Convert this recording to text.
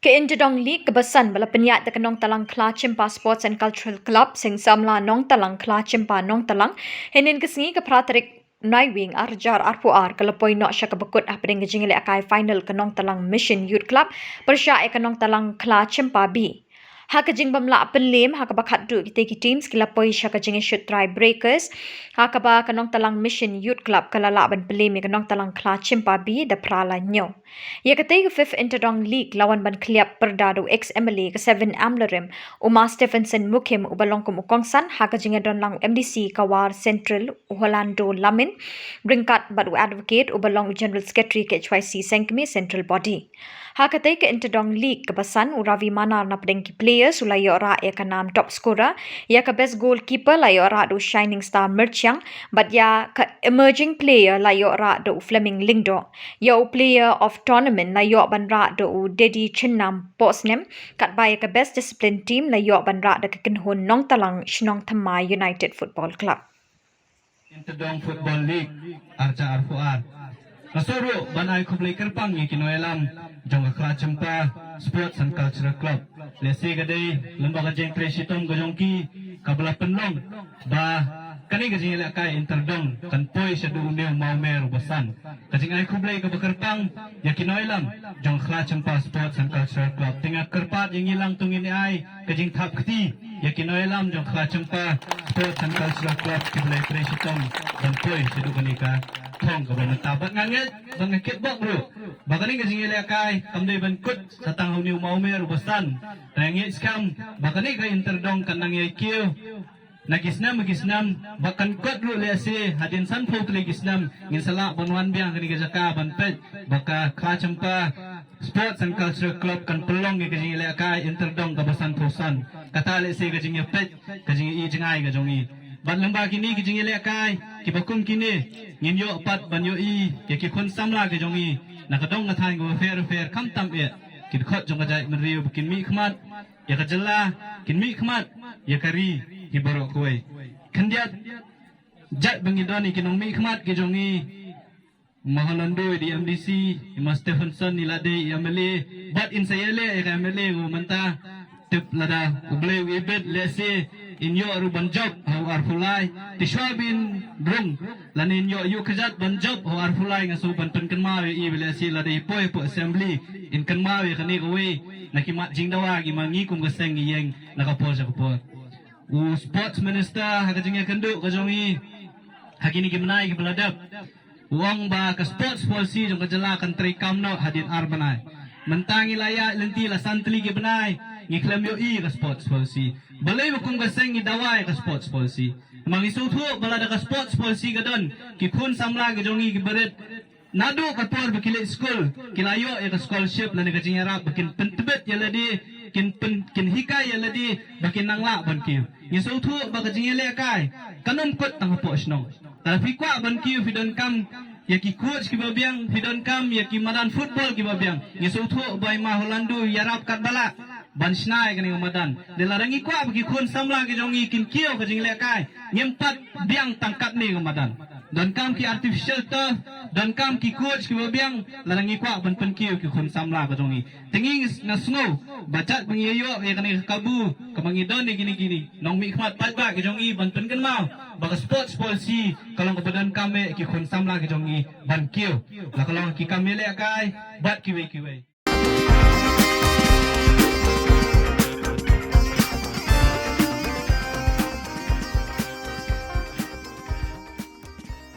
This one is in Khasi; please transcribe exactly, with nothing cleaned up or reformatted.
Ka Inter Dong League kaba san ba la pynïaid da ka Nongtalang Khlachimpa Sports and Cultural Club, Seng Samla Nongtalang, Khlachimpa Nongtalang, hynnin ka sngi ka phra tarik Naiwieng arhajar arphew ar ka la poi noh sha kaba kut hapdeng ka jingïalehkai final ka Nongtalang Mission Youth Club pyrshah ïa ka Nongtalang Khlachimpa B. Ha ka jingbym lah pynlem ha kaba khatduh, kitei ki teams ki la poi sha ka jingïashut tie breakers, ha kaba ka Nongtalang Mission Youth Club ka la lah ban pynlem ïa ka Nongtalang Khlachimpa B da phra la hynñiew. Ïa katei ka fifth Inter Dong League la wan ban khlieh pyrda da u ex M L A ka Seven Amlarim, u Ma Stephenson Mukhim, uba long kum u kongsan, ha ka jingïadon lang u M D C ka War Central, u Orlando Lamin, ryngkat bad u Advocate, uba long u General Secretary ka H Y C Sengkmie Central Body. Ha katei ka Inter Dong League kaba san, u Ravi Manar napdeng ki players u la ïoh rah ïa ka nam top scorer, ïa ka best goalkeeper la ïoh rah da u Shining Star Myrchiang, bad ïa ka emerging player la ïoh rah da u Fleming Lyngdoh. Ïa u player of tournament la ïoh ban rah da u Dedi Chinnam Pohsnem, katba ïa ka best discipline team la ïoh ban rah da ka kynhun Nongtalang Shnong Thymmai United Football Club. Inter Dong Football League arhajar arphew ar. Nga sngewthuh ban ai khublei kyrpang ïa ki nongïalam jong ka Khlachimpa Sports and Cultural Club. Lehse ka dei lyngba ka jingtrei shitom ka jong ki kaba la pynlong ba kane ka jingïalehkai Inter Dong kan poi shaduh une u mawmer uba san. Ka jingai khublei kaba kyrpang ïa ki nongïalam jong Khlachimpa Sports and Cultural Club. Te nga kyrpad ïa ngi lang to ngin ai ka jingthap kti ïa ki nongïalam jong Khlachimpa Sports and Cultural Club kiba la trei shitom ban poi shaduh kane ka thong kaba mynta. Bad nga ngeit bad nga kitbok ruh ba kane ka jingïalehkai kam dei ban kut sa tang ha une u mawmer uba san. Te nga ngeit skhem ba kane ka Inter Dong kan nang ïai kiew na ki snem ki snem, ba kan kut ruh lehse hadien sanphew tylli ki snem ngin sa lah ban wan biang kane ka jaka ban peit ba ka Khlachimpa Sports and Cultural Club kan pynlong ïa ka jingïalehkai Inter Dong kaba sanphew san. Kata lehse ka jingïapeit, ka jingïohi jngai ka jong ngi. Bad lyngba kine ki jingïalehkai kiba kum kine ngin ïoh pat ban ïohi ïa ki khun samla ki jong ngi na ka dong ka thaiñ kaba pher pher, khamtam eh ki dkhot jong ka jaitbynriew ba kin mihkhmat ïa ka jylla, kin mihkhmat ïa ka ri hi baroh kawei. Khyndiat jait ba ngi don ïa ki nongmihkhmat ki jong ngi, Ma Orlando i dei M D C, i Ma Stephenson i la dei i M L A, bad in sa ïaleh ïa ka M L A ko mynta. Tip lada U Blei u ibit lehse in ïoh ruh ban jop ha u arphew lai. Te shuwa ba in rung lane in ïoh ïuh kjat ban jop ha u arphew lai, nga shu ban pynkynmaw ïa i ba lehse lada i poi hapoh assembly in kynmaw ïa kane kawei na ki mat jingdawa ki ma ngi kum ka seng ngi ïeng na ka por sha ka por. U sports minister ha ka jingïakynduh ka jong i ha kine ki bnai kiba la dep, u ong ba ka sports policy jong ka jylla kan treikam noh hadien ar bnai. Mynta ngi la ïaid lynti la san tylli ki bnai ngi khlem ïohi ka sports policy. Balei ba kum ka seng ngi dawa ïa ka sports policy? Ma ngi sngewthuh ba lada ka sports policy ka don, ki khun samla ki jong ngi kiba rit naduh ka por ba ki leit skul ki la ïoh ïa ka scholarship lane ka jingïarap ba kin pyntbit ïa lade, kin pyn, kin hikai ïa lade ba kin nang lah ban kiew. Ngi sngewthuh ba ka jingïalehkai kan ym kut tang hapoh shnong. Lada phi kwah ban kiew phi donkam ïa ki coach kiba biang, phi donkam ïa ki madan football kiba biang. Ngi sngewthuh ba i Ma Orlando ïarap katba lah ban shna ïa kane ka madan. Te lada ngi kwah ba ki khun samla ki jong ngi kin kiew ka jingïalehkai, ngim pat biang tang katne ka madan. Donkam ki artificial turf, donkam ki coach kiba biang, lada ngi kwah ban pynkiew ki khun samla ki jong ngi. Te ngi nga sngew ba jait ba ngi ïoh ïa kane ka kabu kaba ngi don ïa kine ki nongmihkhmat paidbah ki jong ngi ban pynkynmaw ba ka sports policy ka long kaba donkam eh ki khun samla ki jong ngi ban kiew, la ka long ki kam ïalehkai bad kiwei kiwei.